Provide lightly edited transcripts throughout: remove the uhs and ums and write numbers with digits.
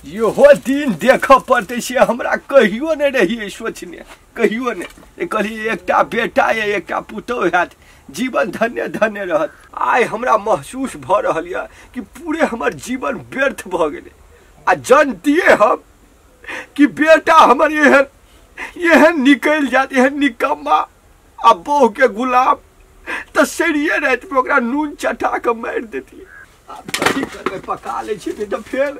इहो दिन देखऽ पड़तै से हमरा कहियो नहि रहियै सोचने, कहियो नहि। कहलियै एकटा बेटा यऽ एकटा पुतोहु हैत, जीवन धन्य धन्य रहत। आइ हमरा महसूस भऽ रहल यऽ कि पूरे हमर जीवन व्यर्थ भऽ गेलै। आ जनतियै हम कि बेटा हमर एहन एहन निकलि जायत, एहन निकम्मा आ बहुके गुलाम, तऽ सरिये रातिमे ओकरा नून चटा कऽ मारि देतियै। आब कथी करबै, पका लै छी नहि तऽ फेर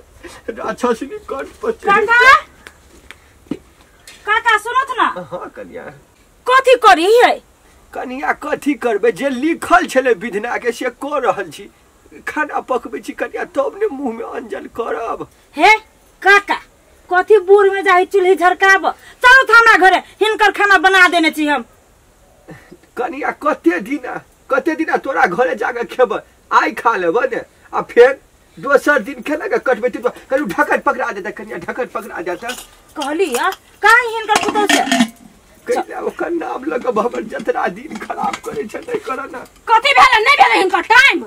राक्षसनी कंठ पर चढ़ि। काका काका सुनत ना। हाँ कनिया। कथी करी है? कनिया कथी करबै, जे लिखल छलै विधना के से कऽ रहल छी। खाना पकबै छी कनिया तब ने मुँह में अंजन करब। हे काका कथी बूढ़ में जाहि चूल्ही झरकाब, चलू तऽ हमरा घरे हिनकर खाना बना देने छी हम। कनिया कते दिना तोरा घरे जाके खेबै, आइ खा लेबै ने आ फेर दोसर दिन केना के कटबै। कनि ढकन पकड़ा देतै कनिया, ढकन पकड़ा देतै। कहली आ काहे हिनकर पुतोह से कहिया ओकर नाम लगब, हमर जतरा दिन खराब करै छै। नहि कर ना। कथी भेलै? नहि भेलै हिनकर टाइम।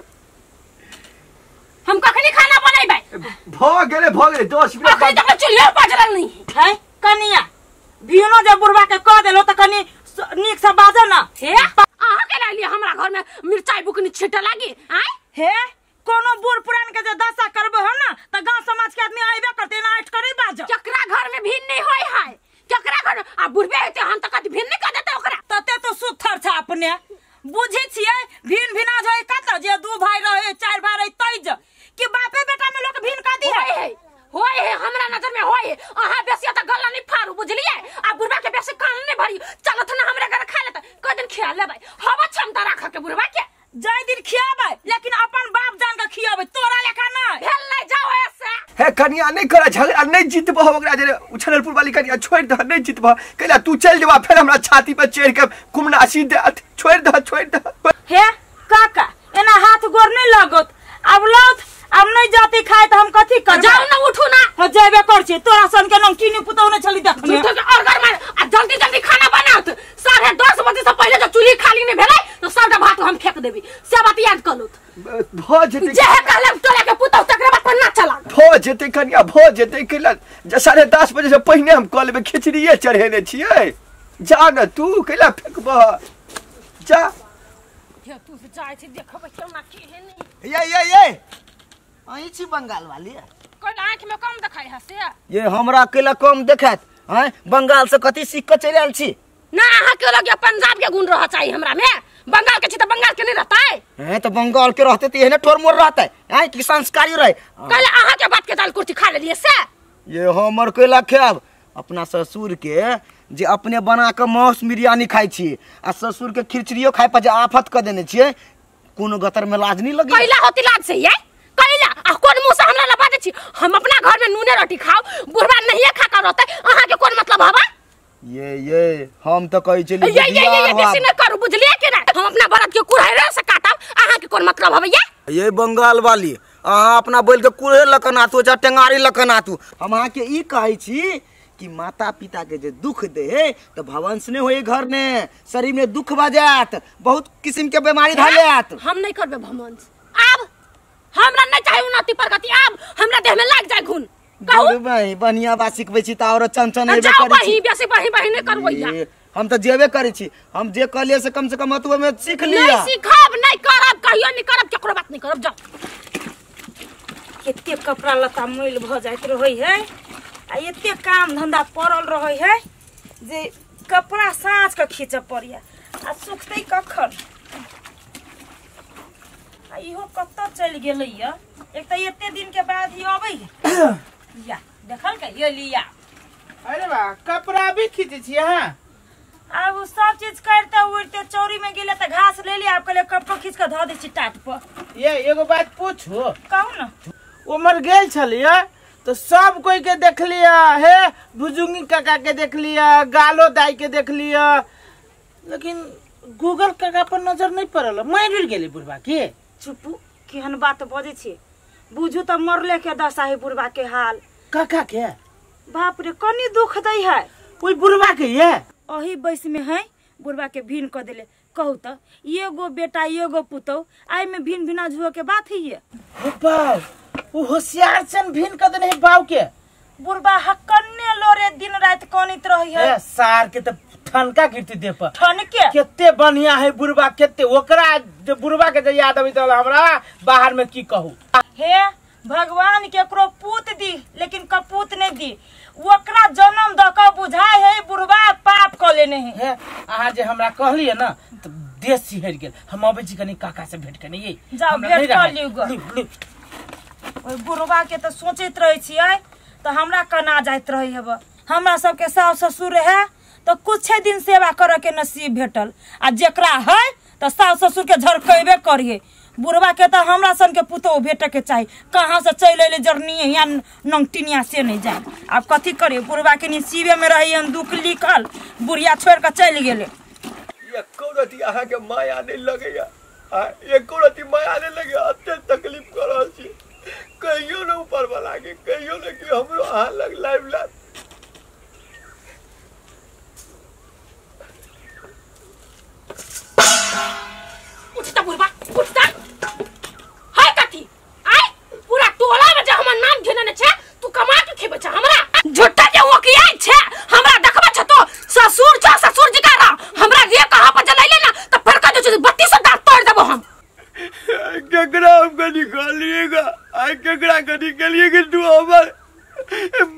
हम कखनी खाना बनेबै? भऽ गेलै भऽ गेलै 10 मिनट। अखनी तक चूल्हा पजरल नहीं है। कनिया भिनो जे बुढ़वा के कह देलो तऽ कनि नीक से बाजऽ ना। हे अहाँ के लिए हमरा घर में मिरचाई बुकनी छिटे लागी आय? हे कोनो बूढ़ पुरान के जे दशा करबो हो ना त गांव समाज के आदमी आइबे करते ना, ऐठ करे बाजो। केकरा घर में भिन्न नहीं होय है, केकरा घर आ बुढ़बे हेते हम त कथी भिन्न कर देते ओकरा। तते तो सुथर छ अपने बुझी छियै भिन्न भिना जाय कत जे दू भाई रहे चार भाई रहे तै ज कि बापे बेटा में लोग भिन्न कर दी है। होय है हमरा नजर में होय है। अहाँ बेसी त गल्ला नहीं फाड़ू बुझलियै, आ बुढ़बा के बेसी कान नहीं भरी। चलत ना हमरा घर खा लेत, क दिन खिया लेबै, हवा क्षमता राख के बुढ़बा के। जाय दिन खियाबै लेकिन अपन बाप जान के खियाबै, तोरा लेखा नहीं। भेल नहीं जाओ ऐसे। हे कनिया नहीं कर झगड़ा, नहीं जीतबह ओकरा जे उछलपुर वाली कनिया छोड़ दह, नहीं जीतबह। कहला तू चल जेबा फेर हमरा छाती पर चढ़ के कुमनासी देत, छोड़ दह छोड़ दह। हे काका एना हाथ गोर नहीं लगत, अब लौत अब नहीं जाती खाए त हम कथी करबै? जाऊ ना उठू ना। हो जेबे कर छी तोरा सन के नंग चीनी पुतौ ने छली देखने। झूठो के अर्गर मार आ जल्दी जल्दी खाना बनाउत। 10:30 बजे से पहिले जब चूल्ही खाली नहीं भेलै तो सबटा भात हम फेंक देबी, से बात याद कर लूत। भ जेतै जे कहले तोरा के पुतौ तकरा बात पर ना चला। भ जेतै कनिया भ जेतै, कैला 10:30 बजे से पहिने हम कऽ लेबै, खिचड़िए चढ़ेने छियै। जा न तू कैला फेंकबह, जा। हे तू से जाय छी देखबै केना केहन। ये ये ये अहीं छी बंगाल वाली? कोई आँख में कम देखाई है से? ये हमरा अकेला कम देखात हैं? बंगाल से कथी सीख के चलि आयल छी? ना अहाँ के लगे पंजाब के गुण रह चाहिए हमरा में, बंगाल के छी त बंगाल के नहीं रहतै। हैं त बंगाल के रहते त एहने ठोर मोर रहतै हैं कि संस्कारी रहे। कहले अहाँ के बात के दाल कुर्ती खा लेलिए से? ये हमर केला खायब, अपना ससुर के जे अपने बना के मांस बिरयानी खाइ छी आ ससुर के खिचड़ियो खाइ पर जे आफत क देने छियै, कोनो गतर में लाज नहीं लगे? कैला होती लाज से ये कैला? आ कोन मुंह से हमरा ला बाजै छी? हम अपना घर में नूने रोटी खाओ, बुढ़वा नहीं खा कर रहतै, अहाँ के कोन मतलब हवा? ये हम त कहै छली ये ये ये बेसी न करू बुझलियै कि ना? हम अपना बरद के कुल्हड़े से काटब, अहाँ के कोन मतलब हवा ये? ये बंगाल वाली अहाँ अपना बैल के कुल्हड़ लऽ के नाथू चाहे टेंगारी लऽ के नाथू। हम अहाँ के ई कहै छी कि माता पिता के जे दुख दे त भवंश ने होई घर ने, शरीर में दुख बजात, बहुत किस्म के बीमारी धलेत। हम नहीं करबे भवंश, आब हमरा नहीं चाही उन्नति प्रगति, आब हमरा देह में लाग जाय घुन। कहू भाई बढ़िया बात सिखबै छी त और चंचन हेबे करै छी। बेसी बढ़ी बढ़ी नहीं करबै। हम त जेबे करै छी, हम जे कहलियै से कम से कम अतबे में सीख लिया। नहीं सीखब नहीं करब, कहियो नहीं करब, केकरो बात नहीं करब। जाओ। एते कपड़ा लत्ता मैल भ जाइत रहै है आ एते काम धंधा पड़ल रहै है जे कपड़ा साँझ के खींचे पड़िया आ सुखतै कखन? आ इहो कतऽ चलि गेलै य? एक तऽ एते दिन के बाद ही अबै है। या देखल के ये लिया। अरे वाह कपड़ा भी खींचे छी अहाँ? आब सब चीज करते उड़ते चौरी में गेले तऽ घास ले लिया, आब कहले कपड़ो खींच के धऽ दै छी टाट पर। ये एगो बात पूछू? कहू ना। उमर गेल छलियै तो सब कोई के देख लिया, हे भुजुंगी काका के देख लिया, गालो दाई के देख लिया, लेकिन गूगल काका पर नजर नहीं पड़ल। मरि गेलै बुढ़बा के? चुपू केहन बात बजै छी, बुझू त मरले के दशा है बुढ़बा के हाल। काका के? बाप रे कनी दुख दै है ओई बुढ़बा के। ये अही बैस में है बुढ़बा के भीन क देले। कहू त एगो बेटा एगो पुतौ, आई में भिन भिना झुआ के बात है। बाप वो होशियार सन भिन क देने है बाव के। बुढ़बा हकन्ने लोरे दिन रात कनित रही है। ए सार के त ठनका गिरती दे पर ठनके केते बढ़िया है बुढ़बा केते ओकरा जे बुढ़बा के जे याद अबै त हमरा बाहर में की कहू। हे भगवान केकरो पूत दी लेकिन कपूत नहीं दी। ओकरा जन्म द के बुझाय है बुढ़बा पाप क लेने है। अहाँ जे हमरा कहलिए ना त देह सिहर गेल। हम अबै छी कनी काका से भेंट कनी। ये जाओ भेंट कर लियौ ग। ओइ बुढ़बा के त सोचैत रहै छियै त हमरा कना जाइत रहै हेब। हमरा सबके सास ससुर है त कुछ दिन सेवा करे के नसीब भेटल आ जेकरा है त सास ससुर के झरकेबे करिए। बुढ़बा के त हमरा सन के पुतोह भेटे के चाही। कहाँ से चलि अयलै जरनी या नंगटिनिया से नहीं जाए। आब कथी करिए बुढ़बा के नसीबे में रही दुख लिखल बुढ़िया छोड़ के चलि गेलै। एको रति अहाँ के माया नहीं लगैया, एको रति माया नहीं लगैया। अते तकलीफ कर रहल छी कहियो न ऊपर वाला के कहियो न कि हमरो अहाँ लग लाइव लाइव। उठता बुढ़बा उठता हाय कथी आय पूरा टोला में जे हमर नाम घेने छे तू कमा के खेबे छे हमरा झूठा जे ओकिया छे हमरा देखबे छे तो ससुर छ ससुर जी का हमरा रे कहां पर जलाइले ना त फिर का जो बत्ती से दांत तोड़ देबो हम। केकरा हम कनी कहलिएगा आय केकरा कनी कहलिए कि तू हमर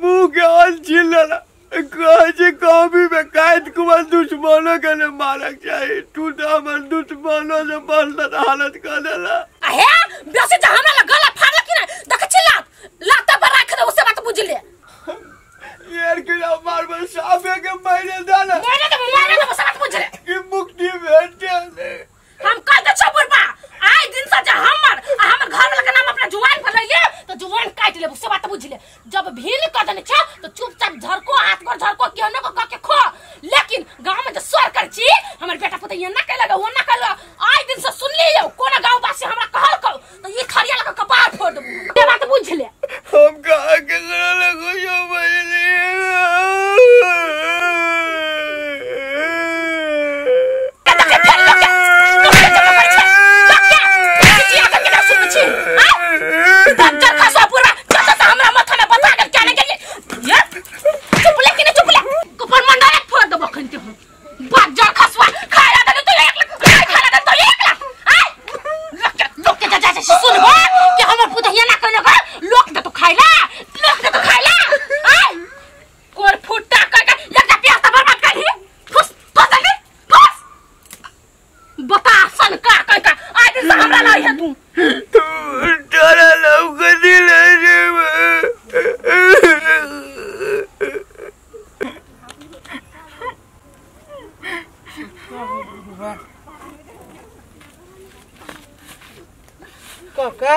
मुंह के अन्न छीन लेला। कहे छे कभी में कायद कुमार दुश्मनों के ने मारक चाही तू तो हमर दुश्मनों से बढ़ल हालत कर देला। हे बेसी जे हमरा लग गला फाड़ल कि ना देख छी लात लात पर राख दे उसे बात बुझ ले। यार के मार मार साफे के मारे दाना मारे दे उसे बात बुझ ले कि मुक्ति भेट ले। हम कह दे छो बुढ़बा आइ दिन से जे हमर आ हमर घर वाला के नाम अपना जुबान पर ले तो जुबान काट ले उसे बात बुझ ले। जब भील कर देने छे तो चुपचाप झरको हाथ पर झरको केहनो को कह के खो लेकिन गांव में जे सर कर छी हमर बेटा पुत ये ना कहलग वो ना कहलग। आइ दिन से सुन लियो कोनो गांव वासी हमरा कहल को तो ई खरिया लग कपार फोड़ देबू ये बात बुझ ले। हम कहा के लगो यो बजली काका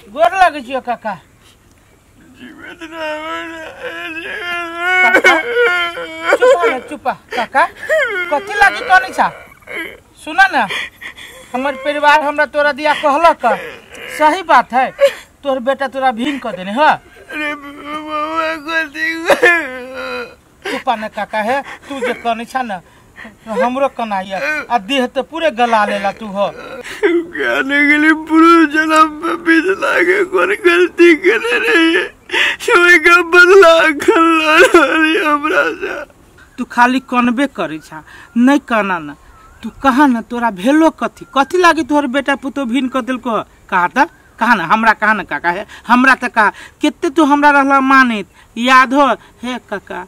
गोर लगे छियो काका। चुपा न चुपा काका कथी लागी कनै छा सुन न हमर परिवार हमरा तोरा दिया कहलक सही बात है तोर बेटा तोरा भीन क देने ह। अरे बउआ कथी चुपा न काका है तू जे कनै छा न हमरो कनाइया आ देह त पूरे गला लेला तू हो। कहने के लिए पूरे जन्म में पिछला के कोई गलती करे रही सोई का बदला खल्ला रही हमरा से। तू खाली कनबे करे छा नहीं कना ना तू कहा ना तोरा भेलो कथी कथी लागी तोहर बेटा पुतो भीन क देलको कहा त कहा ना हमरा कहा ना काका है हमरा त कहा केते तू हमरा रहला मानित याद हो हे काका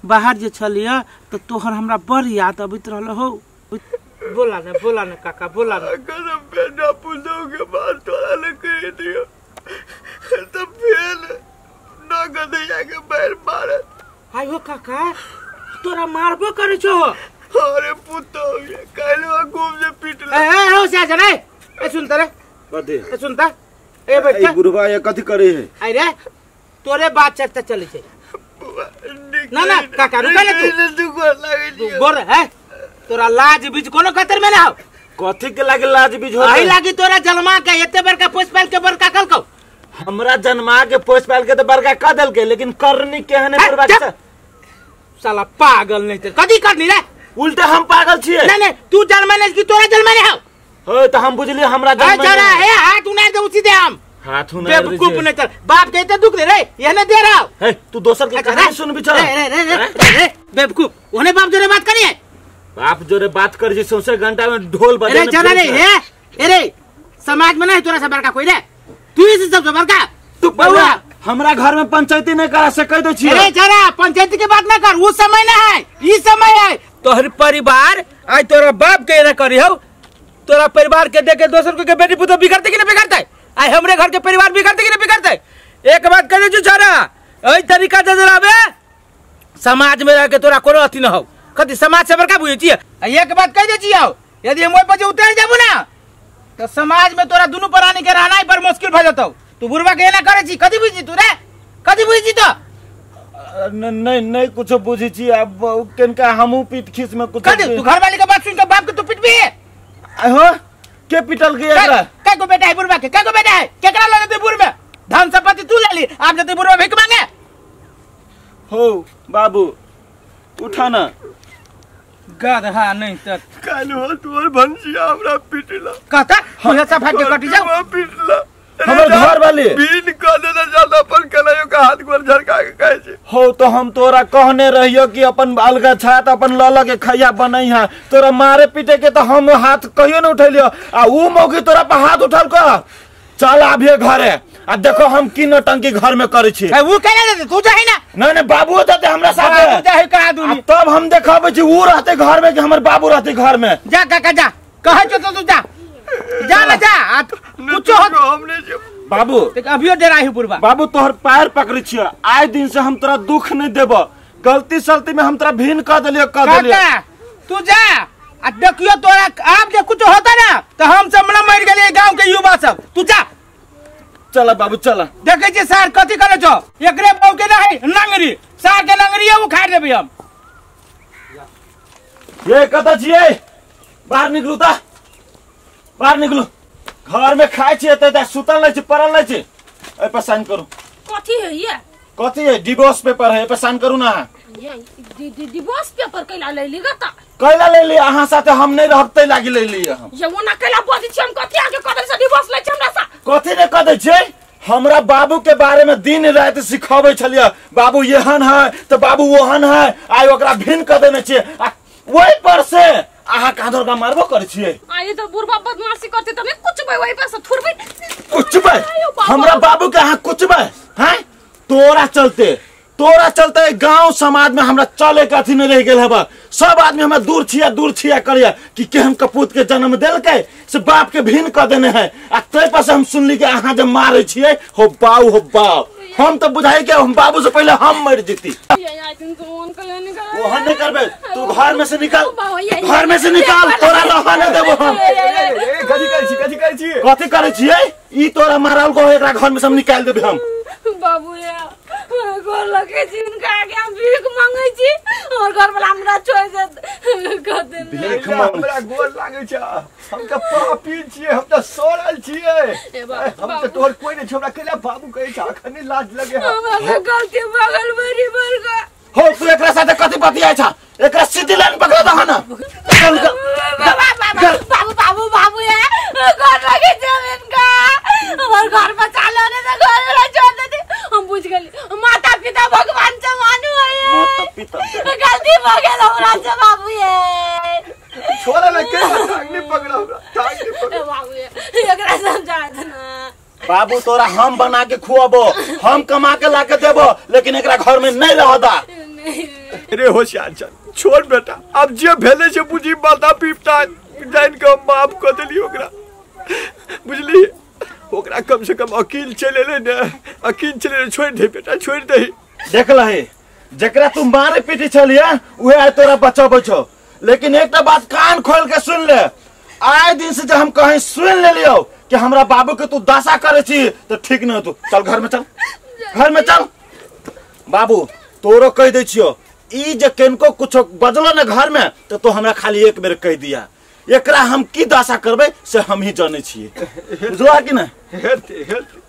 बाहर जे छलिय तो तोहर हमरा बड़ याद अबैत रहल हो। बोला ना काका बोला ना। अगर बेटा पुतो के बाद तोरा ले कह दियो तो फिर ना गदैया के बैर मारे। आइ हो काका तोरा मारबो करे छो। अरे पुतो ये कहलो घूम से पीट ले। ए हो से जा ए सुन त रे कथी ए सुन त ए बैठ ए बुढ़बा ये कथी करे है। आइ रे तोरे बात चर्चा चलै छै ना ना काका रुका ना तू तू गोर है तोरा लाज बीज कोनो खतर में ना हो। कथी के लागे लाज बीज हो अही लागी तोरा जन्मा के एते बड़का पोस पाल के बड़का कल को हमरा जन्मा के पोस पाल के तो बड़का क देलके लेकिन करनी केहन है बुढ़बा के साला पागल नहीं ते कथी करनी रे उल्टा हम पागल छिए। नहीं नहीं तू जन्मा नहीं कि तोरा जन्मा नहीं हो हो तो हम बुझलिए हमरा जन्मा ए जरा हे हाथ उना दे उसी दे हम। हाथों ना बेवकूफ नहीं चल बाप के इते दुख दे रे ये ना दे रहा है तू दोसर के कहानी सुन बिचारा रे रे रे रे बेवकूफ ओने बाप जोरे बात करी है बाप जोरे बात कर जे सौंसे घंटा में ढोल बजे अरे चला रे हे अरे समाज में नहीं तोरा से बड़का कोई रे तू ही सबसे बड़का तू बउआ हमरा घर में पंचायती नहीं करा से कह दे छी अरे जरा पंचायती की बात ना कर वो समय ना है ई समय है तोहर परिवार आज तोरा बाप के ना करी हो तोरा परिवार के देख के दोसर के बेटी पुतो बिगड़ते कि ना बिगड़ते आज हमरे घर के परिवार बिगड़ते कि ना बिगड़ते एक बात कह दे छु छोरा एई तरीका से जराबे समाज में रह के तोरा कोनो अथी न हो कथी समाज से बड़का बुझै छी एक बात कह दे छी आओ यदि हम ओइ पर उतर जाबू ना तो समाज में तोरा दुनू प्राणी के रहना बड़ मुश्किल भ जतौ तू बुढ़वा के एना करे छी कथी बुझी तू रे कथी बुझी तो नहीं नहीं कुछ बुझी छी अब केनका हमहू पीट खीस में कुछ कथी तू घर वाली के बात सुन के बाप के तू पिटबी हो के पिटल के एकरा कै को बेटा है बुढ़वा के कै को बेटा है केकरा लगे तू बुढ़ में धन संपत्ति तू ले ली आप जते बुढ़वा भीख मांगे हो बाबू उठा ना गधा नहीं त काल हो तोर भंसिया हमरा पिटला कहता मुझे सफा के कटी जाओ पिटला हमर घर वाले बिन कह देना ज्यादा पर कलायो का हाथ गोर झरका के कहे छे हो तो हम तोरा कहने रहियो कि अपन अलगा छात अपन ल ल के खैया बनई है तोरा मारे पीटे के तो हम हाथ कहियो न उठेलियो आ ऊ मौकी तोरा पर हाथ उठल का चल आबिए घरे आ देखो हम की नौटंकी घर में करे छी ऊ केना देते तू जाहि ना नहीं नहीं बाबू जाते हमरा साथे तू जाहि कहा दूनी तब हम देखबै छी ऊ रहते घर में कि हमर बाबू रहते घर में जा काका जा कहे छो तो तू जा जा ना जा कुछ हो हमने जो बाबू देख अभियो डराई हूं बुढ़वा बाबू तोहर पैर पकड़े छियो आए दिन से हम तोरा दुख नहीं देबो गलती सलती में हम तोरा भिन्न कर देलियो कर देलियो काका तू जा आ देखियो तोरा आप जे कुछ होता ना तो हम सब ना मर गेलिए गांव के युवा सब तू जा चला बाबू चला देखे छी सर कथी करे छो एकरे बहू के नहीं नंगरी सार के नंगरी उखाड़ देबी हम ये कत छियै बाहर निकलू ता बाहर निकलू घर में खाय छियै त सुतल नहीं छी पड़ल नहीं छी एहि पर साइन करू कथी है ये कथी है डिवोर्स पेपर है एहि पर साइन करू ना ये डिवोर्स पेपर कैला ले ली गता कैला ले ली अहाँ साथे हम नहीं रहब तै लागी ले ली हम ये ओना कैला बजै छी हम कथी आगे कह देल से डिवोर्स लै छी हमरा सा कथी ने कह दै छियै हमरा बाबू के बारे में दिन रात सिखाबै छलियै बाबू एहन है तो बाबू ओहन है आइ ओकरा भिन्न कह देने छियै आ ओहि पर से अहाँ कांधर का मारबो करै छियै आ ये तो बुढ़बा बदमाशी करते त नहीं कुचबै ओहि पर से थुरबै कुचबै हमरा बाबू के अहाँ कुचबै हैं तोरा चलते गांव समाज में हमरा चले के अथी नहीं रह गेल हबा सब आदमी हमरा दूर छिया करिया कि केहन कपूत के जन्म देलकै से बाप के भिन्न क देने है आ तै पर से हम सुनली कि अहाँ जे मारे छियै हो बाऊ हो बाऊ हम तो बुझाई के हम बाबू से पहले हम मर जीती ओहन नहीं करबे तू घर में से निकल घर में से निकाल तोरा रह नहीं देबो हम कथी करै छी कथी करै छी कथी करै छियै ई तोरा मारल को एकरा घर में से हम निकाल देबे हम बाबू या गोर लगे छी उनका आगे हम भीख मांगे छी और घर वाला हमरा छोड़ दे कह दे भीख मांग हमरा गोर लागे छै हम त पापी छियै हम त सड़ल छियै हम त तोहर कोई नहीं हमरा केला बाबू कहै छै अखने लाज लगे हमरा से गलती बगल बड़ी बड़का हो तू एकरा साथे कथी बतियाय छ एकरा सीधी लाइन पकड़ दह ना बाबू बाबू बाबू या गोर लगे छी इनका हमर घर बचा लो ने त घर वाला छोड़ दे हम बुझ गेली माता पिता भगवान से मानू है माता पिता गलती भ गेल हमरा से बाबू ये छोड़ा ना के टांग नहीं पकड़ा हमरा टांग नहीं पकड़ा बाबू ये एकरा समझा दे ना बाबू तोरा हम बना के खुआबो हम कमा के ला के देबो लेकिन एकरा घर में नहीं रहदा रे होशियार चल छोड़ बेटा अब जे भेले से बुझी माता पिता जान के हम माफ कर देली ओकरा बुझली ओकरा कम से कम अकील चले ले ने अकील चले ले छोड़ दे बेटा छोड़ दे देख लहे जकरा तू मारे पीटी छलिया उहे आइ तोरा बचाबै छौ लेकिन एकटा बात कान खोल के सुन ले आए दिन से जब हम कहीं सुन ले लियो कि हमरा बाबू के तू दशा करे छी तो ठीक न तू चल घर में चल घर में चल बाबू तोरो कह दै छियो ई जे केनको कुछो बजलो ने घर में तो तू हमरा खाली एक बेर कह दिया एकरा हम की दशा करबै से हम ही जानै छियै बुझला कि नै हेते हेते